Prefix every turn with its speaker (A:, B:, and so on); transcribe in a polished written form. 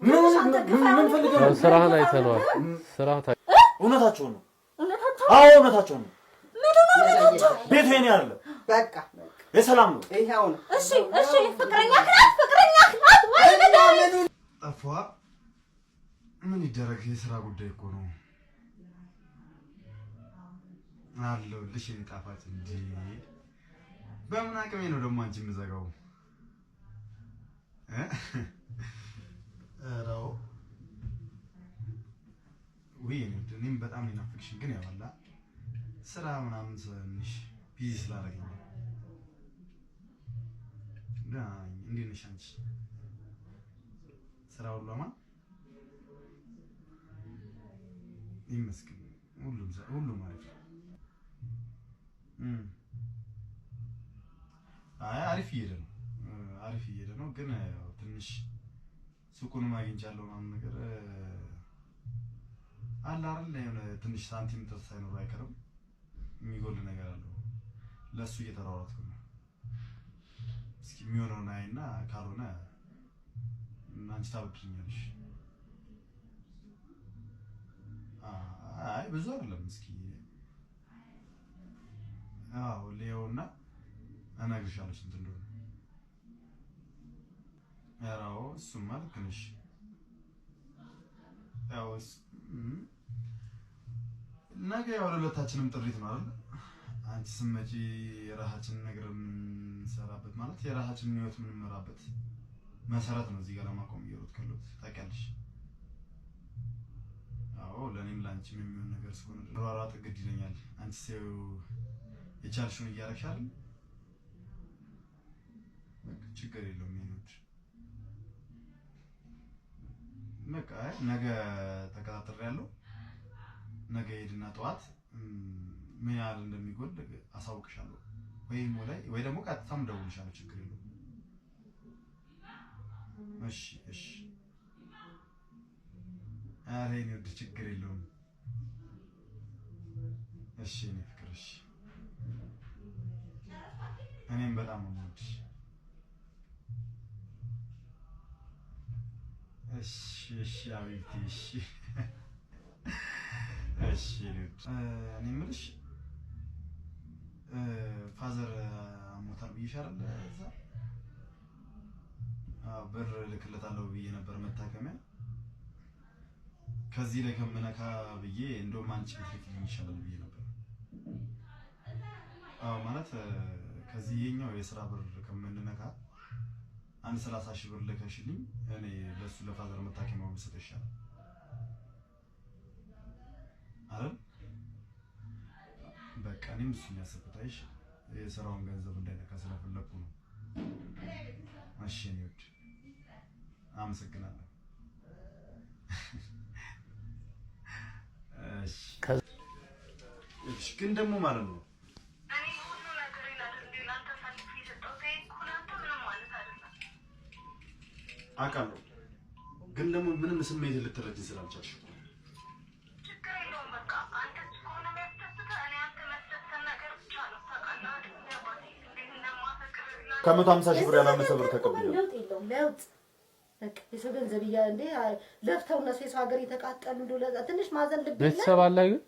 A: ምን ምን ፈልገህ ነው?
B: ስራህን አይተነዋል። ስራህ
A: እውነታቸውን ነው።
C: እውነታቸው
A: አዎ እውነታቸውን ነው።
C: እውነታቸው
A: ቤቱ የኔ አይደለም፣
D: በቃ
A: የሰላም ነው።
D: ይኸው ነው።
C: እሺ እሺ፣ ፍቅረኛህ ናት፣ ፍቅረኛህ ናት ወይ ንገረኝ።
E: ጠፋ። ምን ይደረግ፣ የስራ ጉዳይ እኮ ነው። አለሁልሽ የኔ ጣፋጭ። እንዴ በምን አቅሜ ነው ደግሞ አንቺ የምዘጋው? እ? ኧረ አዎ። ውይ የኔ ውድ፣ እኔም በጣም ነው የናፈቅሽኝ፣ ግን ያው አላ ስራ ምናምን ትንሽ busy ስላደረገኝ ነው። ደህና ነኝ። እንዴት ነሽ አንቺ? ስራ ሁሉ አማን? ይመስገን፣ ሁሉም አሪፍ ነው። እም። አይ አሪፍ እየሄደ ነው፣ አሪፍ እየሄደ ነው። ግን ያው ትንሽ ሱቁንም አግኝቻለሁ ምናምን ነገር አለ አይደል፣ የሆነ ትንሽ ሳንቲም እጥረት ሳይኖር አይቀርም፣ የሚጎል ነገር አለው። ለእሱ እየተሯሯጥኩ ነው። እስኪ የሚሆነውን አይና ካልሆነ አንቺ ታበድሪኛለሽ። አይ ብዙ አይደለም። እስኪ አዎ ሊየውና እነግርሻለሁ ስንት እንደሆነ። ኧረ አዎ እሱማ ልክ ነሽ። ያው ነገ ያው ለሁለታችንም ጥሪት ነው አይደል? አንቺ ስትመጪ የራሳችንን ነገር የምንሰራበት፣ ማለት የራሳችንን ህይወት የምንመራበት መሰረት ነው እዚህ ጋር ለማቆም እየሮጥኩ ያለሁት፣ ታውቂያለሽ። አዎ ለእኔም ለአንቺም የሚሆን ነገር እስከሆነ ድረስ መሯሯጥ ግድ ይለኛል። አንቺ ሰው የቻልሽውን እያደረግሽ አይደል? በቃ ችግር የለውም የኔ ውድ። በቃ አይ ነገ ተቀጣጥሬያለሁ። ነገ ሄድና ጠዋት ምን ያህል እንደሚጎል አሳውቅሻለሁ። ወይም ላይ ወይ ደግሞ ቀጥታም እደውልልሻለሁ። ችግር የለውም። እሺ እሺ። ኧረ የኔ ውድ ችግር የለውም። እሺ የኔ ፍቅር እሺ። እኔም በጣም ነው የምወድሽ። እሺ እሺ حبيبتي እሺ እሺ የኔ ውድ። እኔ የምልሽ father አሞታል ብዬሽ አይደል? እዛ አዎ ብር እልክለታለሁ ብዬ ነበር መታከሚያ። ከዚህ ላይ ከምነካ ብዬ እንደውም አንቺ ብትልኪልኝ ይሻላል ብዬ ነበር። አዎ ማለት ከዚህ የኛው የስራ ብር ከምንነካ አንድ 30 ሺህ ብር ልከሽልኝ እኔ ለሱ ለ father መታከሚያው ብሰጠው ይሻላል አይደል? በቃ እኔም እሱን ያሰብኩት፣ አይሽ የስራውን ገንዘብ እንዳይነካ ስለፈለኩ ነው። እሺ የኔ ውድ አመሰግናለሁ። እሺ እሺ። ግን ደግሞ ማለት ነው
F: እኔ ሁሉ ነገሬን አይደል እንዴ ለአንተ አሳልፌ የሰጠሁት? ይሄ እኮ ለአንተ ምንም ማለት አይደለም።
E: አውቃለሁ፣ ግን ደግሞ ምንም ስሜት ልትረጂኝ ስላልቻልሽ እኮ ነው።
F: ችግር የለውም፣ በቃ አንተ እሱ ከሆነ የሚያስደስትህ እኔ አንተ የሚያስደስተን ነገር ብቻ ነው። ታውቃለህ አይደል አባቴ እንዴት እንደማፈቅር ለአንተ
A: ከ150 ሺህ ብር ያላነሰ ብር ተቀብያለሁ።
G: ለውጥ የለውም። ለውጥ በቃ የሰው ገንዘብ እያ እንዴ ለፍተው እነሱ የሰው ሀገር የተቃጠሉ እንደው ለዛ ትንሽ ማዘን ልብ የለም።
B: ቤተሰብ አለ ግን